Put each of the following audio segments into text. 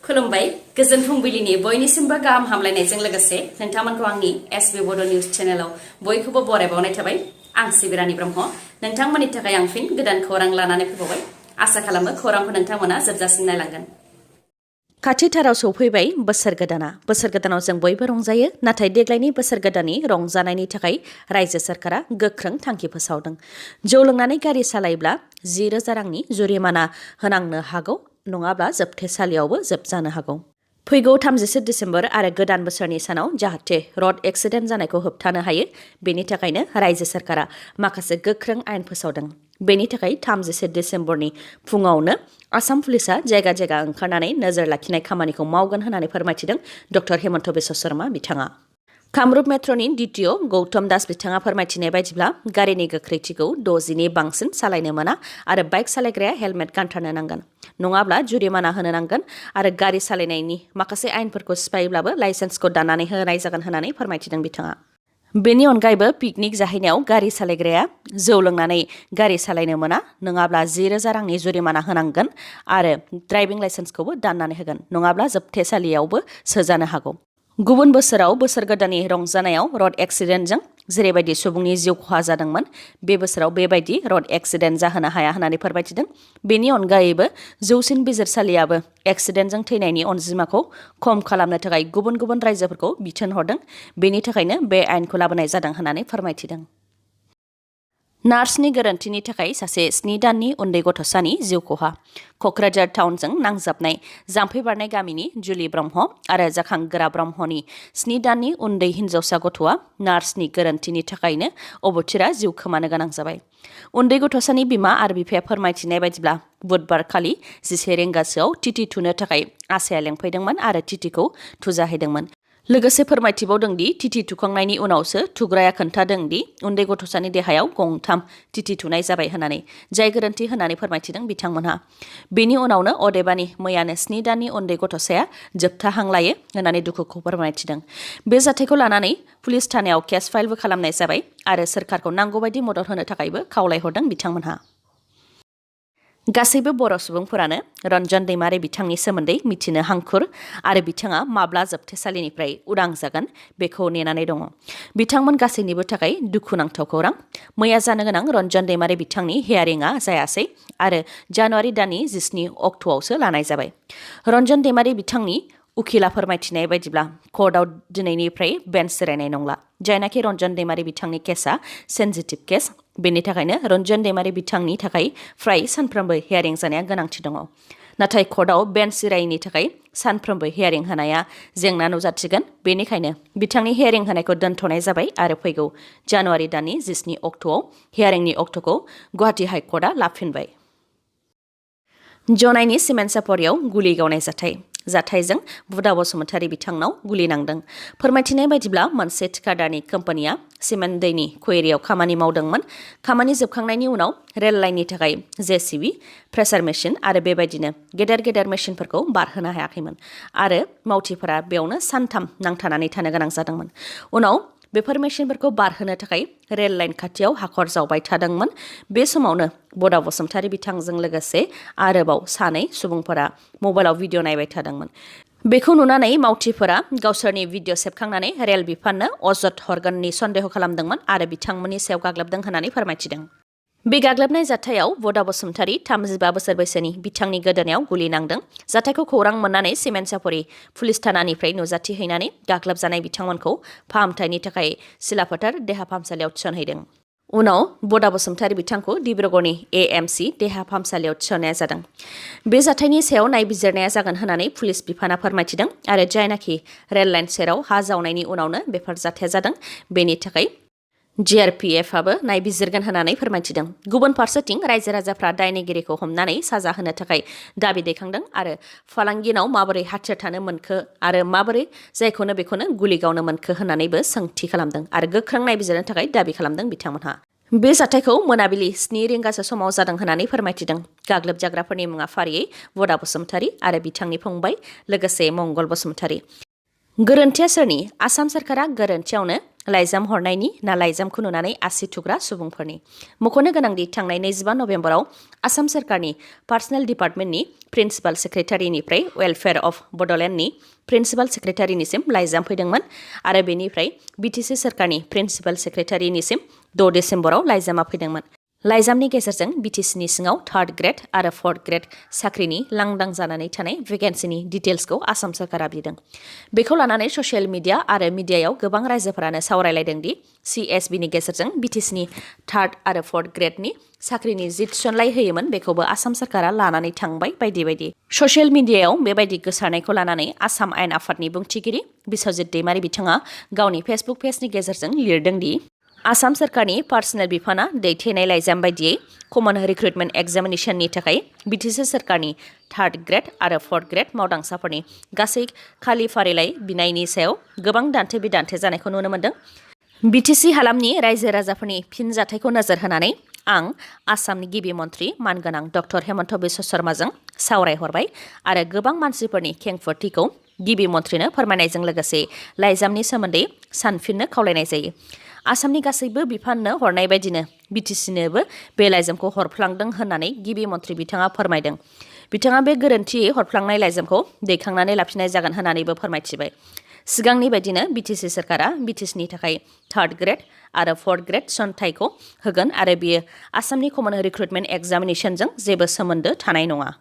खुलुमबाय गोजोन फुंबिलिनि बयनिसिमबो गाहाम हामलायनायजों लोगोसे नोंथांमोनखौ आंनि एसबी बड' निउज चेनेलाव बयखौबो बरायबावनाय थाबाय। आं सिबिरानि ब्रह्म नोंथांमोननि थाखाय आं फिन गोदान खौरां लानानै फैबावबाय। आसा खालामो खौरांखौ नोंथांमोना जोबजासिम नायलांगोन। खाथिथाराव सौफैबाय बोसोर गोदानाव जों बयबो रंजायो, नाथाय देग्लायनि बोसोर गोदाननि रंजानायनि थाखाय रायजो सोरखारा गोख्रों थांखि फोसावदों। जौ लोंनानै गारि सालायोब्ला 10,000 रांनि जुरिमाना होनांनो हागौ, नङाब्ला जोबथेसालियावबो जोबजानो हागौ। फैगौ 31 डिसेम्बर आरो गोदान बोसोरनि सानाव जाहाथे रड एक्सिडेन्ट जानायखौ होबथानो हायो, बेनि थाखायनो रायजो सोरखारा माखासे गोख्रों आयेन फोसावदों। बेनि थाखाय 31 डिसेम्बरनि फुङावनो आसाम पुलिसा जायगा जायगा ओंखारनानै नोजोर लाखिनाय खामानिखौ मावगोन होननानै फोरमायथिदों डक्टर हेमन्त बिश्व शर्मा बिथाङा। कामरुप मेट्र'नि DTO गौतम दास बिथाङा फोरमायथिनाय बायदिब्ला गारिनि गोख्रैथिखौ 60नि बांसिन सालायनो मोना आरो बाइक सालायग्राया हेलमेट गानथारनो नांगोन, नङाब्ला जुरिमाना होनो नांगोन आरो गारि सालायनायनि माखासे आयेनफोरखौ सिफायोब्लाबो लाइसेन्सखौ दाननानै होनाय जागोन होननानै फोरमायथिदों बिथाङा। बेनि अनगायैबो पिकनिक जाहैनायाव गारि सालायग्राया जौ लोंनानै गारि सालायनो मोना, नङाब्ला 10,000 रांनि जुरिमाना होनांगोन आरो ड्राइभिं लाइसेन्सखौबो दाननानै होगोन, नङाब्ला जोबथेसालियावबो सोजानो हागौ। गुबुन बोसोराव बोसोर गोदाननि रंजानायाव रड एक्सिडेन्टजों जेरैबायदि सुबुंनि जिउ खहा जादोंमोन, बे बोसोराव बेबायदि रड एक्सिडेन्ट जाहोनो हाया होननानै फोरमायथिदों। बेनि अनगायैबो जौसिन बिजिरसालियाबो एक्सिडेन्टजों थैनायनि अनजिमाखौ खम खालामनो थाखाय गुबुन गुबुन रायजोफोरखौ बिथोन हरदों। बेनि थाखायनो बे आयेनखौ लाबोनाय जादों होननानै फोरमायथिदों। नार्सनि गोरोन्थिनि थाखाय सासे 7 दाननि उन्दै गथ'सानि जिउ खहा। क'क्राझार टाउनजों नांजाबनाय जाम्फै बारनाय गामिनि जुलि ब्रह्म आरो जाखांगोरा ब्रह्मनि 7 दाननि उन्दै हिन्जावसा गथ'आ नार्सनि गोरोन्थिनि थाखायनो अबथिरा जिउ खोमानो गोनां जाबाय। उन्दै गथ'सानि बिमा आरो बिफाया फोरमायथिनाय बायदिब्ला बुधबारखालि 11 रिंगासोआव टिटि थुनो थाखाय आसाया लेंफैदोंमोन आरो टिटिखौ थुजाहैदोंमोन। लोगोसे फोरमायथिबावदों दि टिटि थुखांनायनि उनावसो थुग्राया खोन्थादों दि उन्दै गथ'सानि देहायाव गंथाम टिटि थुनाय जाबाय होननानै, जाय गोरोन्थि होननानै फोरमायथिदों बिथांमोनहा। बेनि उनावनो अदेबानि मैयानो 7 दाननि उन्दै गथ'साया जोबथा हां लायो होननानै दुखुखौ फोरमायथिदों। बे जाथायखौ लानानै पुलिस थानायाव केस फाइलबो खालामनाय जाबाय आरो सोरखारखौ नांगौबायदि मदद होनो थाखायबो खावलायहरदों बिथांमोनहा। गासैबो बर' सुबुंफोरानो रन्जन दैमारि बिथांनि सोमोन्दै मिथिनो हांखुर आरो बिथाङा माब्ला जोबथेसालिनिफ्राय उदां जागोन बेखौ नेनानै दङ। बिथांमोन गासैनिबो थाखाय दुखुनांथाव खौरां। मैया जानो गोनां रन्जन दैमारि बिथांनि हियारिंआ जायासै आरो जानुवारि दाननि 17 अक्ट'आवसो लानाय जाबाय। रन्जन दैमारि बिथांनि उखिला फोरमायथिनाय बायदिब्ला कर्टआव दिनैनिफ्राय बेन्च जिरायनाय नंला, जायनाखि रन्जन दैमारि बिथांनि केसआ सेन्सिटिभ केस। बेनि थाखायनो रन्जन दैमारि बिथांनि थाखाय फ्राय सानफ्रोमबो हियारिं जानाया गोनांथि दङ। नाथाय कर्टआव बेन्च जिरायैनि थाखाय सानफ्रोमबो हियारिं होनाया जेंना नुजाथिगोन। बेनिखायनो बिथांनि हियारिं होनायखौ दोनथ'नाय जाबाय आरो फैगौ जानुवारि दाननि 17 अक्ट'आव हियारिंनि अक्ट'खौ गुवाहाटि हाइकर्टआ लाफिनबाय। जनाइनि सिमेन्ट सापरियाव गुलि गावनाय जाथायजों बुदा बसुमतारी बिथांनाव गुलि नांदों। फोरमायथिनाय बायदिब्ला मोनसे थिकादारनि कम्पानिया सिमेन्ट दैनि क्वेरियाव खामानि मावदोंमोन। खामानि जोबखांनायनि उनाव रेल लाइननि थाखाय JCB, प्रेसार मेसिन आरो बेबायदिनो गेदेर मेसिनफोरखौ बारहोनो हायाखैमोन आरो मावथिफोरा बेयावनो सानथाम नांथानानै थानो गोनां जादोंमोन। उनाव बेफोर मेसिनफोरखौ बारहोनो थाखाय रेल लाइन खाथियाव हाखर जावबाय थादोंमोन। बे समावनो बुदा बसुमतारी बिथांजों लोगोसे आरोबाव 2 सुबुंफोरा मबाइलाव भिडिअ नायबाय थादोंमोन। बेखौ नुनानै मावथिफोरा गावसोरनि भिडिअ सेबखांनानै रेल बिफाननो अजद हरगोननि सन्देह खालामदोंमोन आरो बिथांमोननि सायाव गाग्लोबदों होननानै फोरमायथिदों। बे गाग्लोबनाय जाथायाव बुदा बसुमतारी 35 बोसोर बैसोनि बिथांनि गोदोनायाव गुलि नांदों। जाथायखौ खौरां मोननानै सिमेन्ट सापरि पुलिस थानानिफ्राय नुजाथिहैनानै गाग्लोबजानाय बिथांमोनखौ फाहामथायनि थाखाय सिलाफोथार देहा फाहामसालियाव थिसनहैदों। उनाव बुदा बसुमतारी बिथांखौ डिब्रुगड़नि AMC देहा फाहामसालियाव थिसननाय जादों। बे जाथायनि सायाव नायबिजिरनाया जागोन होननानै पुलिस बिफाना फोरमायथिदों आरो जायनाखि रेल लाइन सेराव हा जावनायनि उनावनो बेफोर जाथाया जादों, बेनि थाखाय GRPFआबो नायबिजिरगोन होननानै फोरमायथिदों। गुबुन फारसेथिं रायजो राजाफ्रा दायनिगिरिखौ हमनानै साजा होनो थाखाय दाबि दैखांदों आरो फालांगिनाव माबोरै हाथियार थानो मोनखो आरो माबोरै जायखौनो बेखौनो गुलि गावनो मोनखो होननानैबो सोंथि खालामदों आरो गोख्रों नायबिजिरनो थाखाय दाबि खालामदों बिथांमोनहा। बे जाथायखौ मोनाबिलि 7 रिंगासो समाव जादों होननानै फोरमायथिदों। गाग्लोबजाग्राफोरनि मुङा फारियै बुदा बसुमतारी आरो बिथांनि फंबाय लोगोसे मंगल बसुमतारी। गोरोन्थिया सोरनि? आसाम सोरखारा गोरोन्थियावनो लाइजाम हरनायनि ना लाइजामखौ नुनानै आसि थुग्रा सुबुंफोरनि। मख'नो गोनांदि थांनाय 25 नभेम्बराव आसाम सरकारनि पार्सनेल डिपार्टमेन्टनि प्रिन्सिपाल सेक्रेटारिनिफ्राय वेलफेयार अफ बड'लेण्डनि प्रिन्सिपाल सेक्रेटारिनिसिम लाइजाम फैदोंमोन आरो बेनिफ्राय बिटिसि सरकारनि प्रिन्सिपाल सेक्रेटारिनिसिम 6 डिसेम्बराव लाइजामा फैदोंमोन। लाइजामनि गेजेरजों बिटिसिनि सिङाव 3rd ग्रेड आरो 4th ग्रेड साख्रिनि लांदां जानानै थानाय भेकेन्सिनि डिटेल्सखौ आसाम सरकारा बिदों। बेखौ लानानै ससियेल मिडिया आरो मिडियायाव गोबां रायजोफोरानो सावरायलायदों दि CSBनि गेजेरजों बिटिसिनि 3rd आरो 4th ग्रेडनि साख्रिनि जि थिसनलाइ होयोमोन बेखौबो आसाम सरकारा लानानै थांबाय बायदि बायदि। ससियेल मिडियायाव बेबायदि गोसारनायखौ लानानै आसाम आयेन आफादनि बुंथिगिरि बिस्वजित दैमारि बिथाङा गावनि फेसबुक पेजनि गेजेरजों लिरदों दि आसाम सरकारनि पार्सनेल बिफाना दैथायनाय लाइजाम बायदियै कमन रिक्रुटमेन्ट एग्जामिनेशननि थाखाय बिटिसि सरकारनि 3rd ग्रेड आरो 4th ग्रेड मावदांसाफोरनि गासै खालि फारिलाइ बिनायनि सायाव गोबां दान्थे बिदान्थे जानायखौ नुनो मोन्दों। बिटिसि हालामनि रायजो राजाफोरनि फिनजाथायखौ नोजोर होनानै आं आसामनि गिबि मन्थ्रि मानगोनां डक्टर हेमन्त बिश्व शर्माजों सावरायहरबाय आरो गोबां मानसिफोरनि खेंफोरथिखौ गिबि मन्थ्रिनो फोरमायनायजों लोगोसे लाइजामनि सोमोन्दै सानफिननो खावलायनाय जायो। आसामनि गासैबो बिफाननो हरनाय बायदिनो बिटिसिनोबो बे लाइजामखौ हरफ्लांदों होननानै गिबि मन्थ्रि बिथाङा फोरमायदों। बिथाङा बे गोरोन्थियै हरफ्लांनाय लाइजामखौ दैखांनानै लाफिननाय जागोन होननानैबो फोरमायथिबाय। सिगांनि बायदिनो बिटिसि सरकारा बिटिसिनि थाखाय 3rd ग्रेड आरो 4th ग्रेड थिसनथाइखौ होगोन आरो बेयो आसामनि कमन रिक्रुटमेन्ट एग्जामिनेशनजों जेबो सोमोन्दो थानाय नङा।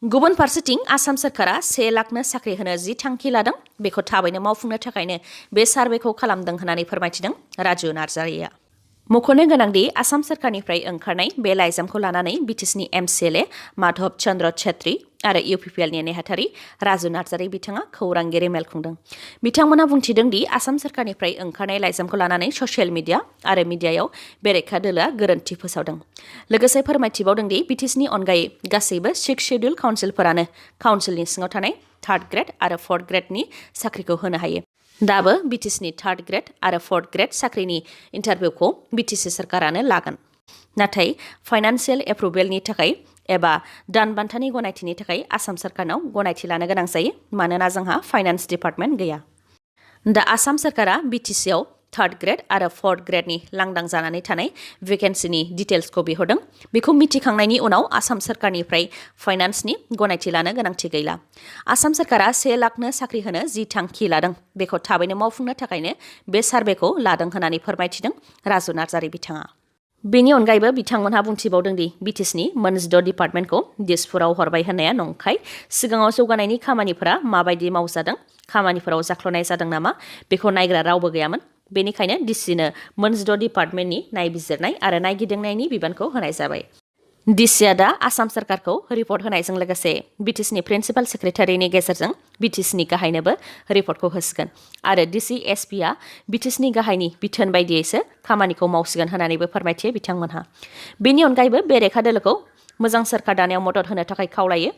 गुबुन फारसेथिं आसाम सरकारा 1 लाखनो साख्रि होनो जि थांखि लादों बेखौ थाबैनो मावफुंनो थाखायनो बे सार्भेखौ खालामदों होननानै फोरमायथिदों राजु नार्जारिया। मख'नो गोनांदि आसाम सरकारनिफ्राय ओंखारनाय बे लाइजामखौ लानानै बिटिसिनि MCLA माधव चन्द्र छेत्री आरो UPPLनि नेहाथारि राजु नार्जारि बिथाङा खौरांगिरि मेल खुंदों। बिथांमोना बुंथिदों दि आसाम सरकारनिफ्राय ओंखारनाय लाइजामखौ लानानै ससियेल मिडिया आरो मिडियायाव बेरेखा दोलोआ गोरोन्थि फोसावदों। लोगोसे फोरमायथिबावदों दि बिटिसिनि अनगायै गासैबो 6 शेड्युल काउन्सिलफोरानो काउन्सिलनि सिङाव थानाय 3rd ग्रेड आरो 4th ग्रेडनि साख्रिखौ होनो हायो। दाबो बिटिसिनि 3rd ग्रेड आरो 4th ग्रेड साख्रिनि इन्टारभिउखौ बिटिसि सरकारानो लागोन। नाथाय फाइनान्सियेल एप्रुभेलनि थाखाय एबा दानबान्थानि गनायथिनि थाखाय आसाम सरकारनाव गनायथि लानो गोनां जायो मानोना जोंहा फाइनान्स डिपार्टमेन्ट गैया। दा आसाम सरकारा बिटिसिआव 3rd ग्रेड आरो 4th ग्रेडनि लांदां जानानै थानाय भेकेन्सिनि डिटेल्सखौ बिहरदों। बेखौ मिथिखांनायनि उनाव आसाम सरकारनिफ्राय फाइनान्सनि गनायथि लानो गोनांथि गैला। आसाम सरकारा 1 लाखनो साख्रि होनो जि थांखि लादों बेखौ थाबैनो मावफुंनो थाखायनो बे सार्भेखौ लादों होननानै फोरमायथिदों राजु नार्जारि बिथाङा। बेनि अनगायैबो बिथांमोनहा बुंथिबावदों दि बिटिसिनि 6 डिपार्टमेन्टखौ दिसपुराव हरबाय होननाया नंखाय। सिगाङाव जौगानायनि खामानिफोरा माबायदि मावजादों, खामानिफोराव जाख्ल'नाय जादों नामा बेखौ नायग्रा रावबो गैयामोन। बेनिखायनो डिसिनो 6 डिपार्टमेन्टनि नायबिजिरनाय आरो नायगिदिंनायनि बिबानखौ होनाय जाबाय। डिसिआ दा आसाम सरकारखौ रिपर्ट होनायजों लोगोसे बिटिसिनि प्रिन्सिपाल सेक्रेटारिनि गेजेरजों बिटिसिनि गाहायनोबो रिपर्टखौ होसिगोन आरो डिसि एसपिआ बिटिसिनि गाहायनि बिथोन बायदियैसो खामानिखौ मावसिगोन होननानैबो फोरमायथियो बिथांमोनहा। बेनि अनगायैबो बेरेखा दोलोखौ मोजां सरकार दानायाव मदद होनो थाखाय खावलायो।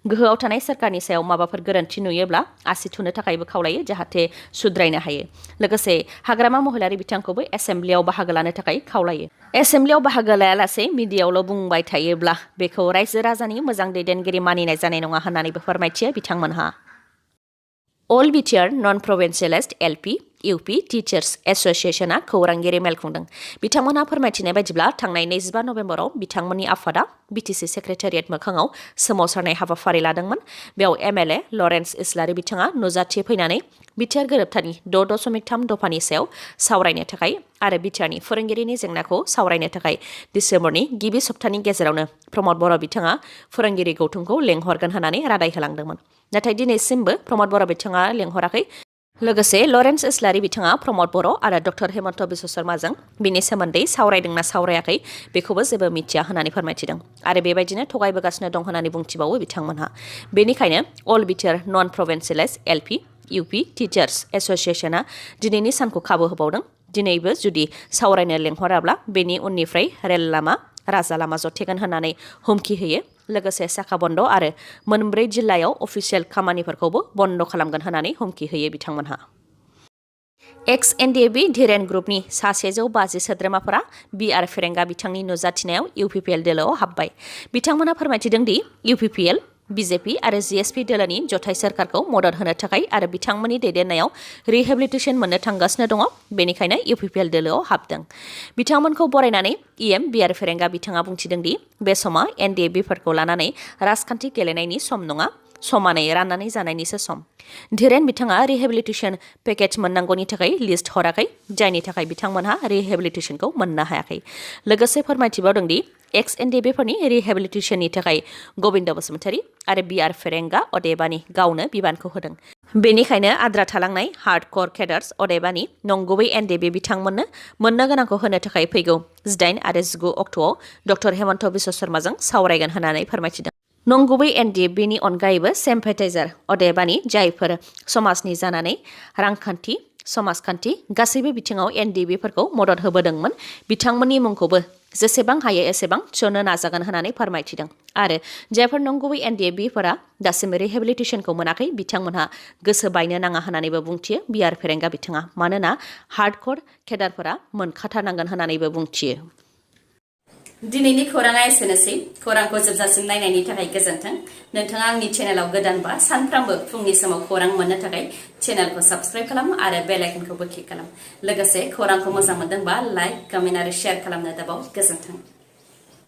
गोहोआव थानाय सरकारनि सायाव माबाफोर गोरोन्थि नुयोब्ला आसि थुनो थाखायबो खावलायो जाहाथे सुद्रायनो हायो। लोगोसे हाग्रामा महिलारि बिथांखौबो एसेम्ब्लियाव बाहागो लानो थाखाय खावलायो। एसेम्ब्लियाव बाहागो लायालासे मिडियायावल' बुंबाय थायोब्ला बेखौ रायजो राजानि मोजां दैदेनगिरि मानिनाय जानाय नङा होननानैबो फोरमायथियो बिथांमोनहा। अल बिटिआर नन प्रभिन्सियेलाइज्ड LP UP टिचार्स एस'सिएशनआ खौरांगिरि मेल खुंदों। बिथांमोनहा फोरमायथिनाय बायदिब्ला थांनाय 25 नभेम्बराव बिथांमोननि आफादा बिटिसि सेक्रेटारियेट मोखाङाव सोमावसारनाय हाबाफारि लादोंमोन। बेयाव MLA लरेन्स इस्लारि बिथाङा नुजाथि फैनानै बिटिआर गोरोबथानि 6.3 दफानि सायाव सावरायनो थाखाय आरो बिटिआरनि फोरोंगिरिनि जेंनाखौ सावरायनो थाखाय डिसेम्बरनि गिबि सप्तानि गेजेरावनो प्रमद बर' बिथाङा फोरोंगिरि गौथुमखौ लेंहरगोन होननानै रादाय होलांदोंमोन। नाथाय दिनैसिमबो प्रमद बर' बिथाङा लेंहराखै। लोगोसे लरेन्स इस्लारि बिथाङा प्रमद बर' आरो डक्टर हेमन्त बिश्व शर्माजों बिनि सोमोन्दै सावरायदोंना सावरायाखै बेखौबो जेबो मिथिया होननानै फोरमायथिदों आरो बेबायदिनो थगायबोगासिनो दं होननानै बुंथिबावो बिथांमोनहा। बेनिखायनो अल बिटिआर नन प्रभिन्सियेलाइज्ड LP UP टिचार्स एस'सिएशनआ दिनैनि सानखौ खाबु होबावदों। दिनैबो जुदि सावरायनो लेंहराब्ला बेनि उननिफ्राय रेल लामा राजा लामा जथेगोन होननानै हुमखि होयो। लोगोसे साखा बन्द आरो 4 जिल्लायाव अफिसियेल खामानिफोरखौबो बन्द खालामगोन होननानै हुमखि होयो बिथांमोनहा। XNDB धीरेन ग्रुपनि 150 सोद्रोमाफोरा BR फेरेंगा बिथांनि नुजाथिनायाव UPPL दोलोआव हाबबाय। बिथांमोना फोरमायथिदों दि UPPL बिजेपि आरो जिएसपि दोलोनि जथाय सोरखारखौ मदद होनो थाखाय आरो बिथांमोननि दैदेननायाव रिहेबिलिटेसन मोननो थांगासिनो दङ बेनिखायनो इउपिपिएल दोलोआव हाबदों बिथांमोनखौ बरायनानै इएम बिआर फेरेंगा बिथाङा बुंथिदों दि बे समा एनडिएबिफोरखौ लानानै राजखान्थि गेलेनायनि सम नङा समानै राननानै जानायनिसो सम धीरेन बिथाङा रिहेबिलिटेसन पेकेज मोननांगौनि थाखाय लिस्ट हराखै जायनि थाखाय बिथांमोनहा रिहेबिलिटेसनखौ मोननो हायाखै लोगोसे फोरमायथिबावदों दि एक्स एनडिएबिफोरनि रिहेबिलिटेसननि थाखाय गबिन्द बसुमतारी आरो बिआर फेरेंगा अदेबानि गावनो बिबानखौ होदों बेनिखायनो आद्रा थालांनाय हार्डकर केडार्स अदेबानि नंगुबै एनडिएबि बिथांमोननो मोननो गोनांखौ होनो थाखाय फैगौ 18 आरो 19 अक्ट'आव डक्टर हेमन्त बिश्व शर्माजों सावरायगोन होननानै फोरमायथिदों नंगुबै एनडिएबिनि अनगायैबो सेम्पेटाइजार अदेबानि जायफोर समाजनि जानानै रांखान्थि समाजखान्थि गासैबो बिथिङाव एनडिएबिफोरखौ मदद होबोदोंमोन बिथांमोननि मुंखौबो जेसेबां हायो एसेबां थिसननो नाजागोन होननानै फोरमायथिदों आरो जायफोर नंगुबै एनडिएबिफोरा दासिम रिहेबिलिटेसनखौ मोनाखै बिथांमोनहा गोसो बायनो नाङा होननानैबो बुंथियो बिआर फेरेंगा बिथाङा मानोना हार्डकर केडारफोरा मोनखाथारनांगोन होननानैबो बुंथियो दिनैनि खौराङा एसेनोसै खौरांखौ जोबजासिम नायनायनि थाखाय गोजोन्थों नोंथाङा आंनि चेनेलाव गोदानबा सानफ्रामबो फुंनि समाव खौरां मोननो थाखाय चेनेलखौ साबस्क्राइब खालाम आरो बेल आइकनखौबो क्लिक खालाम लोगोसे खौरांखौ मोजां मोनदोंबा लाइक कमेन्ट आरो शेयार खालामनो दाबाव गोजोन्थों